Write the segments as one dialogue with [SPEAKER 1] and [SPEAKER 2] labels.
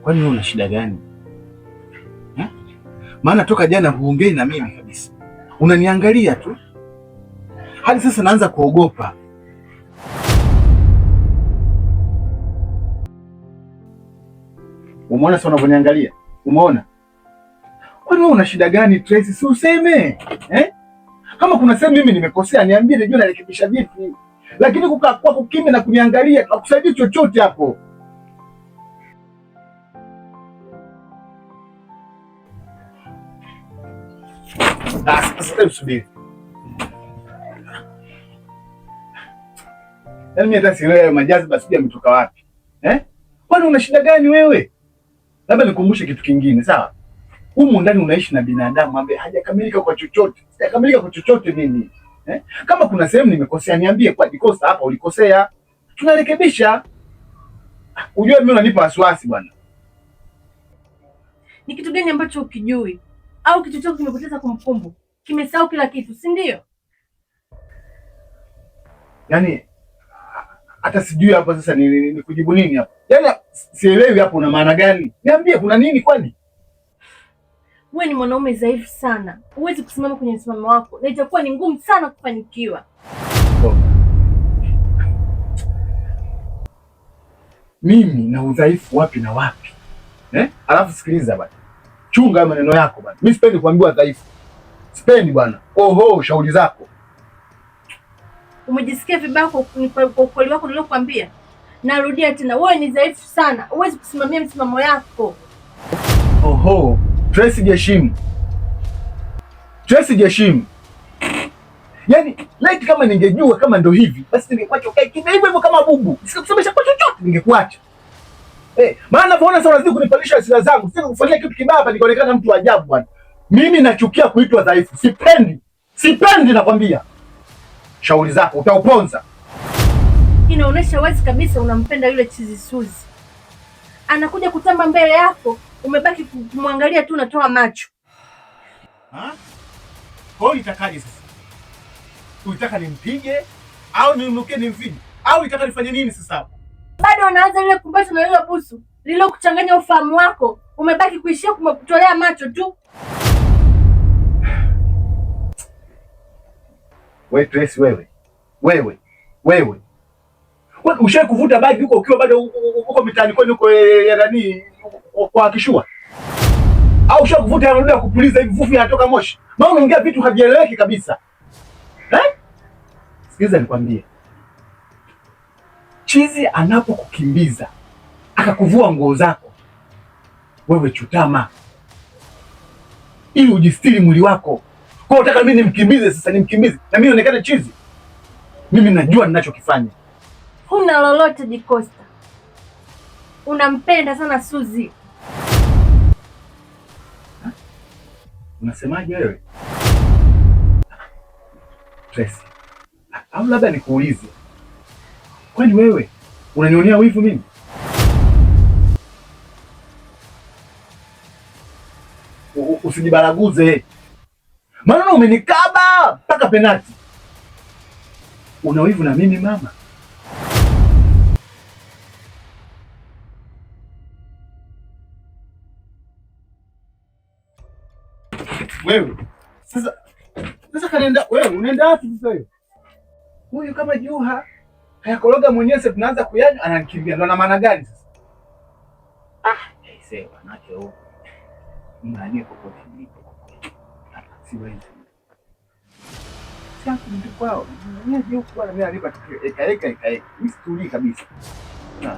[SPEAKER 1] Kwani wewe una shida gani? Eh? Maana toka jana huongei na mimi kabisa, unaniangalia tu hadi sasa naanza kuogopa. Umeona sasa unavyoniangalia? Umeona? Kwani wewe una shida gani Tracy? Si useme eh? Kama kuna sehemu mimi nimekosea niambie, nijue narekebisha vipi, lakini kukaa kwako kimya na kuniangalia hakusaidii chochote hapo. Ah, sasa subiri. Yaani mimi hata sielewi hayo majazi basi yametoka wapi eh? Kwani una shida gani wewe? Labda nikumbushe kitu kingine, sawa? Humu ndani unaishi na binadamu ambaye hajakamilika kwa chochote. Sijakamilika kwa chochote mimi. Eh? Kama kuna sehemu nimekosea niambie, kwa jikosa hapa ulikosea. Tunarekebisha. Ujue mimi unanipa wasiwasi bwana.
[SPEAKER 2] Ni kitu gani ambacho ukijui au kitu chako kimepoteza kumbukumbu, kimesahau kila kitu, si ndio?
[SPEAKER 1] Yaani hata sijui hapo sasa ni kujibu nini hapo. Yaani sielewi hapo una maana gani? Niambie kuna nini kwani?
[SPEAKER 2] Wewe ni mwanaume dhaifu sana, huwezi kusimama kwenye msimamo wako na itakuwa ni ngumu sana kufanikiwa.
[SPEAKER 1] Mimi na udhaifu wapi na wapi eh? Alafu sikiliza bwana, chunga hayo maneno yako bwana. Mimi sipendi kuambiwa dhaifu, sipendi bwana. Oho, shauri zako.
[SPEAKER 2] Umejisikia vibaya kwa ukweli wako niliokuambia? Narudia tena, wewe ni dhaifu sana, huwezi kusimamia msimamo yako.
[SPEAKER 1] Oho, Tracy jiheshimu, Tracy jiheshimu. Yaani laiti kama ningejua kama ndo hivi basi ningekuacha ukae kimya hivyo hivyo kama bubu, nisikusemesha kwa chochote, ningekuacha. Maana naona sasa unazidi kunipandisha hasira zangu, sio kufanyia kitu kibaya hapa nikaonekana mtu wa ajabu bwana. Mimi nachukia kuitwa dhaifu, sipendi, sipendi nakwambia. Shauri zako utauponza.
[SPEAKER 2] Inaonyesha wazi kabisa unampenda yule chizi Suzi. Anakuja kutamba mbele yako, umebaki kumwangalia tu, unatoa macho.
[SPEAKER 1] Ha? Kwa hiyo itakaje sasa? Ulitaka nimpige au nimnukie nimfige au ulitaka nifanye nini sasa hapo?
[SPEAKER 2] Bado unaanza lile kumbato na lile busu lililokuchanganya ufahamu wako, umebaki kuishia kumkutolea macho tu.
[SPEAKER 1] Wewe Tracy, wewe wewe wewe wewe ushawahi kuvuta bagi huko ukiwa bado huko mitaani kwenu huko ya nani kwa kishua? Au ushawahi kuvuta ya ya kupuliza hivi vufi yanatoka moshi? Maana unaongea vitu havieleweki kabisa. Eh? Sikiliza nikwambie. Chizi anapokukimbiza akakuvua nguo zako, wewe chutama ili ujistiri mwili wako. Kwa hiyo unataka mimi nimkimbize sasa, nimkimbize na mimi nionekane chizi? Mimi najua ninachokifanya.
[SPEAKER 2] Huna lolote Dikosta, unampenda sana Suzi.
[SPEAKER 1] Unasemaje wewe Tracy? Au labda nikuulize, kwani wewe unanionea wivu mimi? Usijibaraguze, maana umenikaba mpaka penati. Una wivu na mimi mama? Wewe sasa, sasa kanaenda wewe unaenda wapi sasa wewe? Huyu kama Juha hayakoroga mwenyewe, sasa tunaanza kuyanywa, ananikimbia. Ndo na maana gani sasa? Ah, aisee, wanawake huko mnanie popote nilipo kwa kweli. Hapa siwezi. Sasa ndio kwao. Mimi huku bwana, mimi nalipa eka eka eka eka. Mimi situlii kabisa. Ah.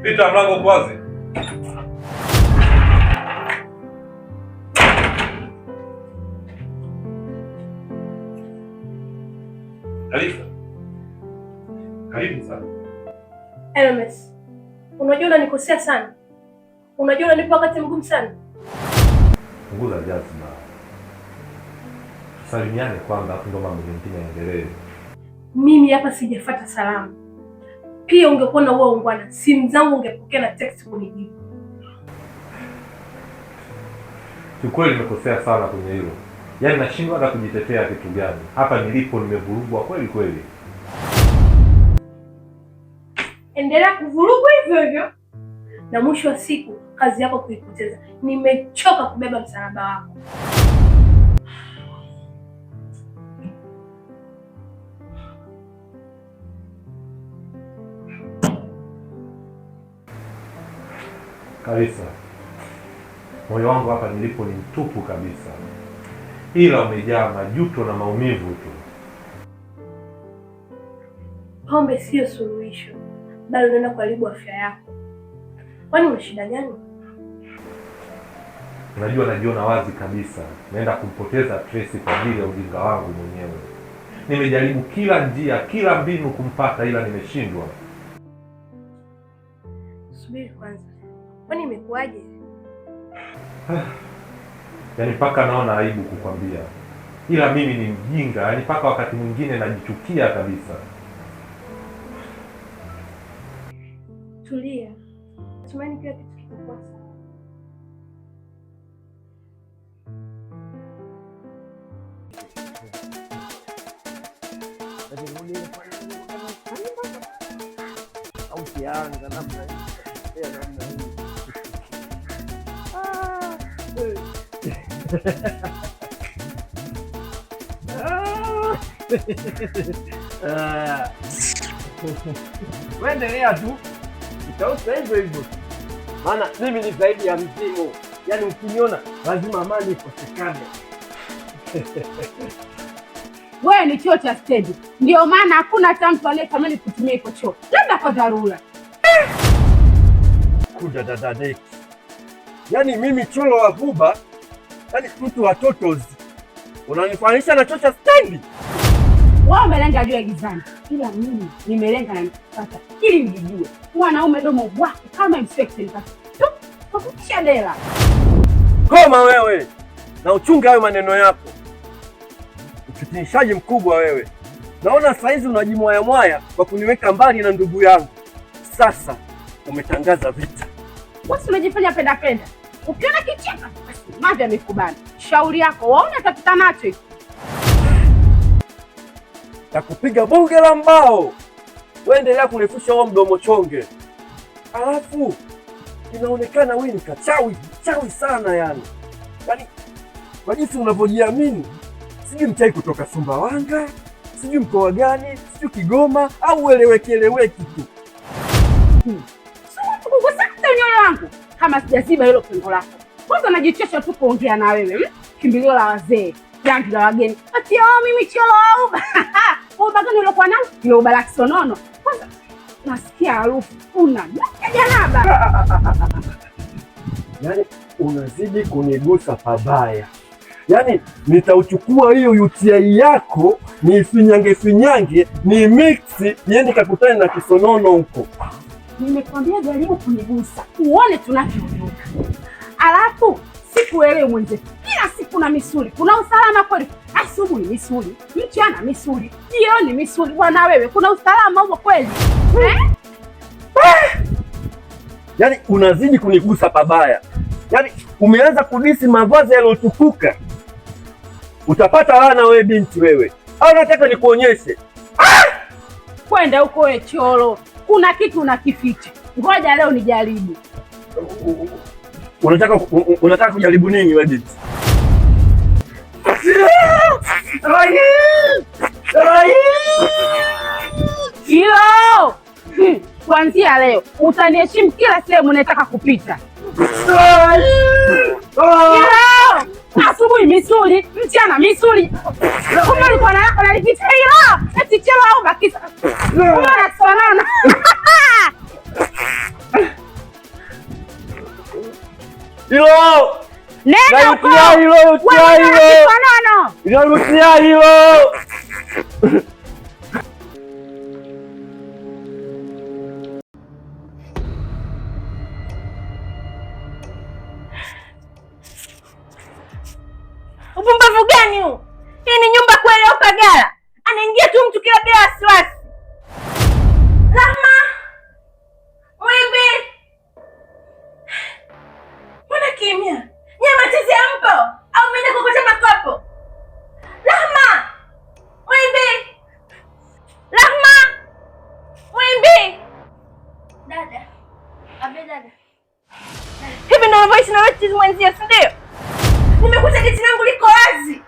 [SPEAKER 3] Pita, mlango uko wazi. Khalifa. Karibu sana.
[SPEAKER 2] Hermes, unajua unanikosea sana. Unajua unanipa wakati mgumu sana.
[SPEAKER 3] Punguza jazba. Tusalimiane kwanza, afu ndo mambo mengine yaendelee.
[SPEAKER 2] Mimi hapa sijafuata salamu. Pia ungekuwa na huo ungwana, simu zangu ungepokea na text kunijibu.
[SPEAKER 3] Kiukweli nimekosea sana kwenye hilo. Yaani nashindwa hata kujitetea kitu gani. Hapa nilipo nimevurugwa kweli kweli.
[SPEAKER 2] Endelea kuvurugwa hivyo hivyo, na mwisho wa siku kazi yako kuipoteza. Nimechoka kubeba msalaba wako.
[SPEAKER 3] Kabisa. Moyo wangu hapa nilipo ni mtupu kabisa, ila umejaa majuto na maumivu tu.
[SPEAKER 2] Pombe sio suluhisho, bali unaenda kuharibu afya yako. Kwani una shida gani?
[SPEAKER 3] Unajua, najiona wazi kabisa naenda kumpoteza Tracy kwa ajili ya ujinga wangu mwenyewe. Nimejaribu kila njia, kila mbinu kumpata, ila nimeshindwa.
[SPEAKER 2] Subiri kwanza, kwani imekuwaje?
[SPEAKER 3] Yaani mpaka naona aibu kukwambia, ila mimi ni mjinga. Yaani mpaka wakati mwingine najichukia kabisa.
[SPEAKER 2] Tulia, tumaini kila kitu kitakuwa sawa.
[SPEAKER 1] Au kianga namna hii. Namna hii.
[SPEAKER 4] Endelea tu utausa hivyo hivyo, maana mimi ni zaidi ya mzimu. Yaani ukiniona lazima amani ikosekane.
[SPEAKER 5] Wewe ni choo cha stendi, ndio maana hakuna hata mtu anayetamani kutumia iko choo, labda kwa dharura.
[SPEAKER 4] Kuda dadadeki, yaani mimi cholo wa Vuba, yaani mtu wa totos, unanifanisha na choo cha stendi?
[SPEAKER 5] Wao wamelenga juu ya gizani, ila mimi nimelenga na nikupata ili nijijue. Mwanaume domo wako kama inspection tu kufikisha dela.
[SPEAKER 4] Koma wewe na uchunge hayo maneno yako, mfitinishaji mkubwa wewe. Naona saizi unajimwaya mwaya kwa kuniweka mbali na ndugu yangu. Sasa umetangaza vita.
[SPEAKER 5] Wewe unajifanya penda penda, ukiona kicheka basi mavi amekubana. Shauri yako, waona atapita nacho hiki.
[SPEAKER 4] Takupiga bunge la mbao. Wewe endelea kurefusha huo mdomo chonge. Alafu inaonekana wewe ni kachawi, chawi sana yani. Yaani kwa jinsi unavyojiamini, sijui mchai kutoka Sumbawanga, sijui mkoa gani, sijui Kigoma au eleweki eleweki tu.
[SPEAKER 5] Sasa nyoyo wangu kama sijaziba hilo pengo lako. Kwanza najichosha tu kuongea na wewe. Kimbilio la wazee, jambi la wageni. Ati mimi cholo au uba gani uliokuwa nalo? Ile uba la kisonono. Kwanza nasikia harufu una janaba.
[SPEAKER 4] Yaani unazidi kunigusa pabaya. Yaani nitauchukua hiyo UTI yako niifinyange finyange ni mix niende kakutane na kisonono huko.
[SPEAKER 5] Nimekwambia jaribu kunigusa uone tunavyoondoka. Alafu sikuelewi mwenzetu, kila siku na misuli. Kuna usalama kweli? Asubuhi misuli, mchana misuli, jioni misuli. Bwana wewe, kuna usalama huo kweli?
[SPEAKER 4] Yaani unazidi kunigusa pabaya. Yaani umeanza kudisi mavazi yaliyotukuka. Utapata laana wewe binti wewe. Au nataka nikuonyeshe?
[SPEAKER 5] Kwenda huko wewe cholo, kuna kitu unakificha. Ngoja leo nijaribu.
[SPEAKER 4] Unataka kujaribu nini wewe binti?
[SPEAKER 5] Hilo. Kuanzia leo utaniheshimu kila sehemu unataka kupita. Asubuhi misuli, mchana misuli. Kumbe ulikuwa na yako na likicha hilo. Eti chelo au bakisa. Unafanana.
[SPEAKER 4] Hilo.
[SPEAKER 5] Nenda huko.
[SPEAKER 4] Hilo, hilo. Hilo, hilo.
[SPEAKER 2] Upumbavu gani huu? Hii ni nyumba kweli au pagala? Anaingia tu mtu kila bila wasiwasi. Rahma! Mwimbi! Mbona kimya? Nyama chizi mpo au mimi kokota makopo? Rahma! Mwimbi! Rahma! Mwimbi!
[SPEAKER 6] Dada. Abe dada.
[SPEAKER 2] Hivi ndio unavyoishi na wewe chizi mwenzio, si ndio? Nimekuta geti langu liko wazi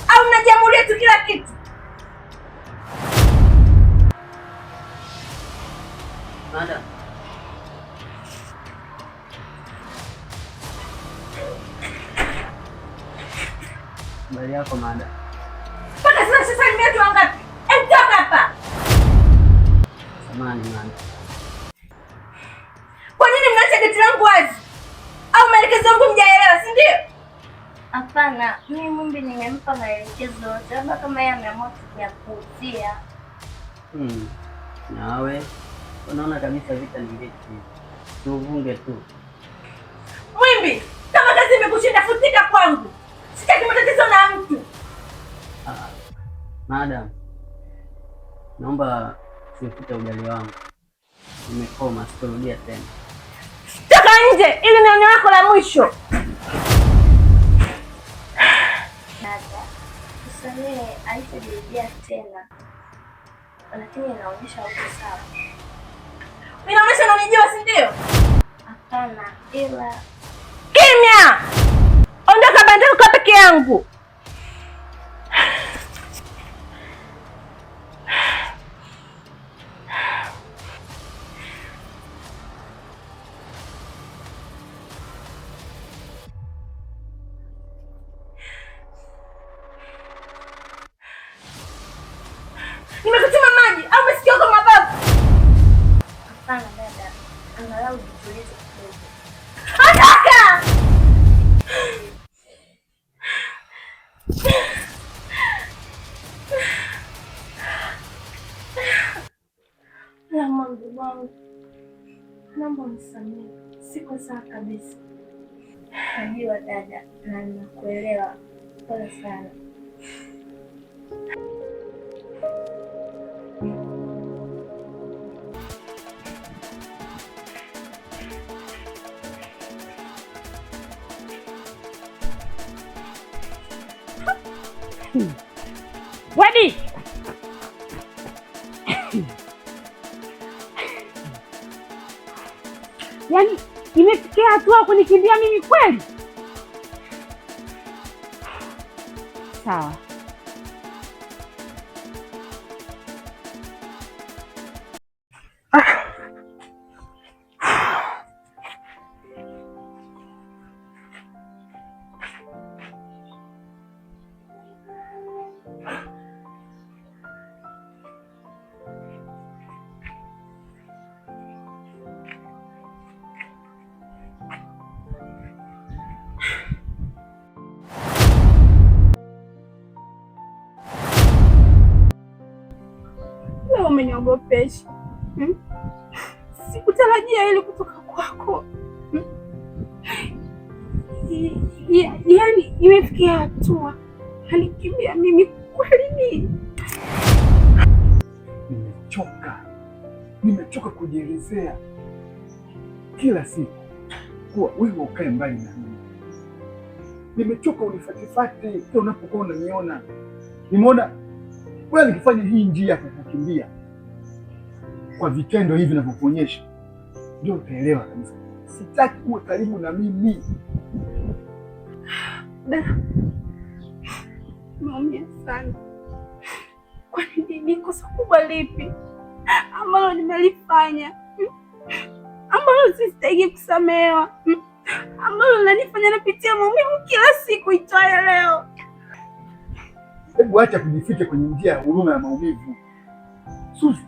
[SPEAKER 2] au mnajiamulia tu kila kitu?
[SPEAKER 7] Madam. Habari yako madam?
[SPEAKER 2] Mpaka sasa sasa ni watu wangapi? Em, toka hapa.
[SPEAKER 7] Samahani madam.
[SPEAKER 2] Kwa nini mnaacha geti langu wazi? Au maelekezo yangu mjaelewa, si ndio?
[SPEAKER 6] Hapana, mimi Mumbi nimempa maelekezo yote, labda kama yeye ameamua kuyapuuzia.
[SPEAKER 7] Nawe unaona kabisa vita ni mbichi. Tuuvunge tu.
[SPEAKER 2] Mwimbi, kama kazi imekushinda futika kwangu. Sitaki matatizo na mtu.
[SPEAKER 7] Ah, madam, naomba usiufute ugali wangu. Nimekoma, sitorudia tena.
[SPEAKER 2] Toka nje, ili ni onyo lako la mwisho.
[SPEAKER 6] Dada, tusamehe, haitajirudia tena, lakini inaonyesha uko sawa.
[SPEAKER 2] Inaonyesha unanijua, si ndio?
[SPEAKER 6] Hapana, ila
[SPEAKER 2] Kimya! Ondoka banduka peke yangu. Nimekutuma maji au umesikia kwa mababu?
[SPEAKER 6] Hapana dada, angalau jitulize kidogo.
[SPEAKER 2] Ondoka! Rama, mdogo wangu, naomba unisamehe, siko sawa kabisa.
[SPEAKER 6] Najua dada, na ninakuelewa. Pole sana.
[SPEAKER 5] Wadi! Yaani imefikia hatua kunikimbia mimi kweli? Sawa. Leo umeniogopesha. Sikutarajia hili kutoka kwako. Yaani imefikia hatua anikimbia mimi kweli ni
[SPEAKER 1] Nimechoka, nimechoka kujielezea kila siku kuwa wewe ukae mbali na mimi. Nimechoka unifatifate kila unapokuwa unaniona. Nimeona wewe nikifanya hii njia ya kukukimbia kwa vitendo hivi ninavyokuonyesha, ndio utaelewa kabisa. Sitaki uwe karibu na mimi.
[SPEAKER 5] Da, naumia sana. Kwani ni kosa kubwa lipi ambalo nimelifanya ambalo sistahili kusamehewa, ambalo linanifanya napitia maumivu kila siku itwayo leo?
[SPEAKER 1] Hebu acha kujificha kwenye njia ya huruma ya maumivu. Suzi,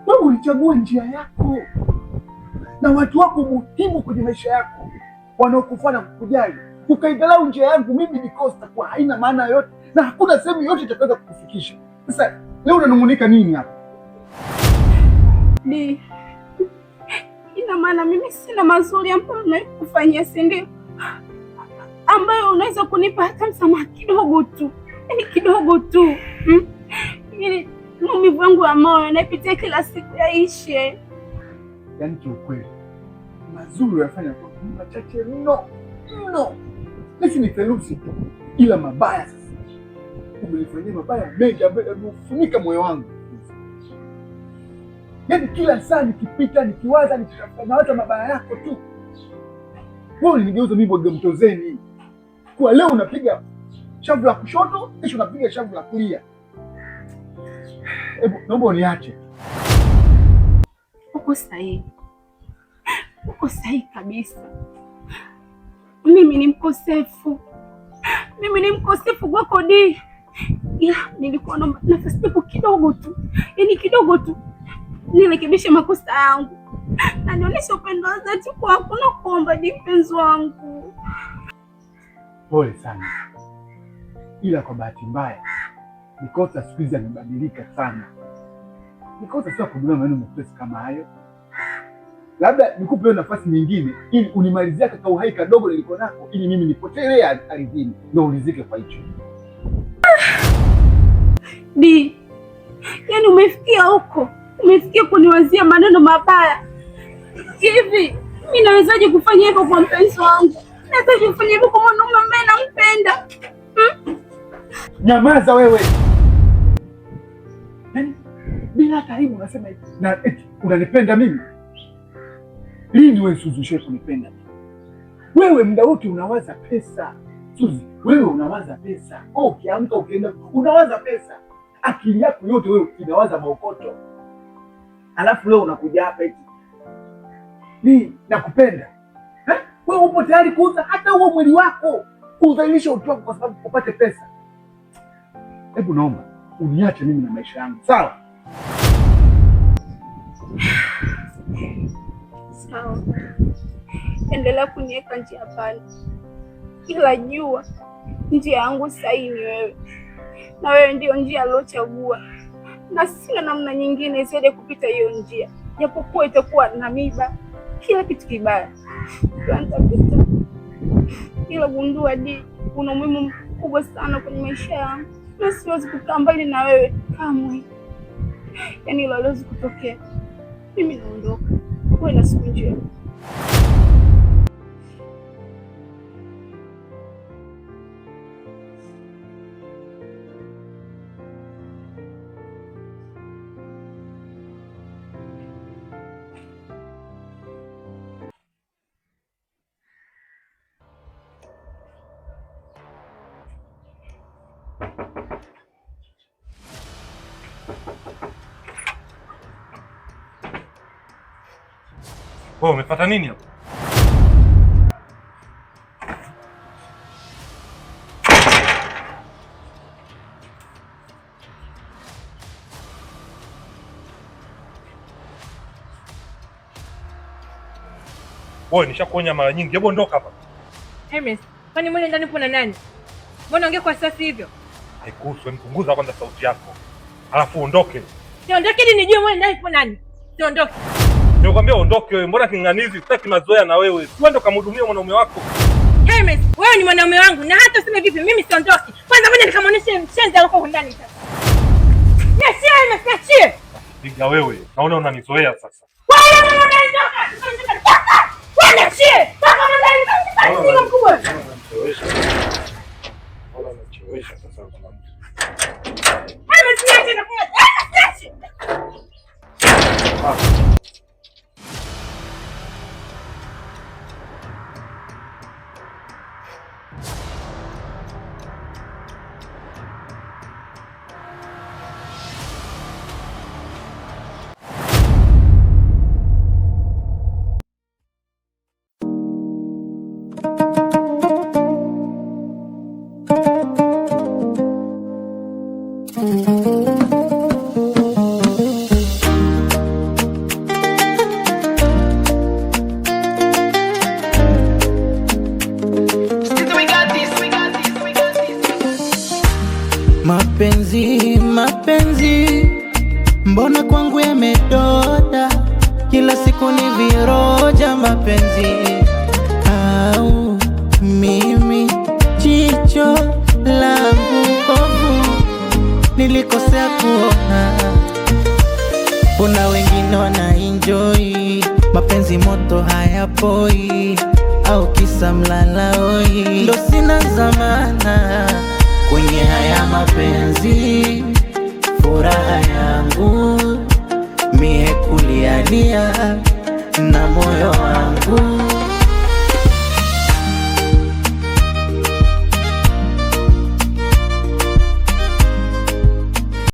[SPEAKER 1] wewe ulichagua njia yako na watu wako muhimu kwenye maisha yako wanaokufaa na kukujali, ukaidharau njia yangu mimi ni Costa kwa haina maana yoyote na hakuna sehemu yoyote itakayoweza kukufikisha. Sasa leo unanung'unika nini hapa?
[SPEAKER 5] Di, ina maana mimi sina mazuri ambayo nimekufanyia, si ndio? ambayo unaweza kunipa hata msamaha kidogo tu, yaani kidogo tu, Ili maumivu yangu ya moyo naipitia kila siku yaishe.
[SPEAKER 1] Yaani kiukweli mazuri unayofanya kwa machache mno mno, nisi ni theluthi tu, ila mabaya sasa umenifanyia mabaya mengi ambayo yamefunika moyo wangu. Yaani kila saa nikipita, nikiwaza, nikitafuta, nawaza mabaya yako tu. Wewe ulinigeuza mimi bwaga mtozeni. Kwa leo unapiga shavu la kushoto, kesho unapiga shavu la kulia. Hebu naomba uniache.
[SPEAKER 5] Uko sahihi, uko sahihi kabisa. Mimi ni mkosefu, mimi ni mkosefu kwako Di, ila nilikuwa naomba nafasi yako kidogo tu, yaani kidogo tu nirekebishe makosa yangu na nionyeshe upendo wa dhati kwako na kuomba Di, mpenzi wangu.
[SPEAKER 1] Pole sana, ila kwa bahati mbaya Nikosa siku hizi amebadilika sana. Nikosa sio kutumia maneno mepesi kama hayo. Labda nikupe wewe nafasi nyingine ili unimalizie kaka uhai kadogo niliko nako, ili mimi nipotelee ardhini ndio ulizike kwa hicho.
[SPEAKER 5] Di, yaani umefikia huko, umefikia kuniwazia maneno mabaya hivi. Mi nawezaje kufanya hivyo kwa mpenzi wangu? Nawezaje kufanya hivyo kwa mwanaume ambaye nampenda?
[SPEAKER 1] Nyamaza wewe. Yaani bila hata aibu unasema hivi. Na eti unanipenda mimi? Lini wewe Suzi ushawahi kunipenda mimi? Wewe muda wote unawaza pesa. Suzi, wewe unawaza pesa. Oh, ukiamka ukienda unawaza pesa. Akili yako yote wewe inawaza maokoto. Alafu leo unakuja hapa eti ni nakupenda. Eh? Wewe upo tayari kuuza hata huo mwili wako, kudhalilisha utu wako kwa sababu upate pesa. Hebu naomba uniache mimi na maisha yangu, sawa?
[SPEAKER 5] Sawa, endelea kuniweka njia panda, ila jua njia yangu sahihi ni wewe, na wewe ndio njia aliochagua, na sina namna nyingine zaidi ya kupita hiyo njia, japokuwa itakuwa na miba, kila kitu kibaya ila nitapita. Ila gundua Di, una umuhimu mkubwa sana kwenye maisha yangu, na siwezi kukaa mbali na wewe kamwe. Yaani hilo haliwezi kutokea. Mimi naondoka, uwe na siku njema.
[SPEAKER 3] Wewe umefuata nini hapa? Wewe nishakuonya mara nyingi. Hebu ondoka hapa.
[SPEAKER 2] Hermes, kwani mule ndani kuna nani? Mbona ongea kwa sasa hivyo?
[SPEAKER 3] Haikuhusu, punguza kwanza sauti yako. Alafu uondoke.
[SPEAKER 2] Siondoke ili nijue mule ndani kuna nani. Siondoke.
[SPEAKER 3] Nimekwambia uondoke wewe. Mbona kinganizi? Sitaki mazoea na wewe. Si wewe ndo kamhudumia mwanaume wako.
[SPEAKER 2] Hermes, wewe ni mwanaume wangu na hata useme vipi mimi siondoki. Kwanza ngoja nikamwonyeshe mshenzi aliyoko ndani sasa. Niachie Hermes, niachie.
[SPEAKER 3] Piga wewe. Naona unanizoea sasa.
[SPEAKER 2] Wewe unanitoka. Toka. Wewe niachie. Toka ndani. Toka mkubwa.
[SPEAKER 3] Naona unachelewesha sasa mwanamke.
[SPEAKER 2] Hermes, niachie na kwa. Hermes, niachie.
[SPEAKER 8] Mapenzi, mapenzi, mbona kwangu yamedoda? Kila siku ni viroja mapenzi. Au mimi Nilikosea kuona kuna wengine wana enjoy mapenzi moto hayapoi, au kisa mlalaoi, ndo sina zamana kwenye haya mapenzi. Furaha yangu mie kulialia na moyo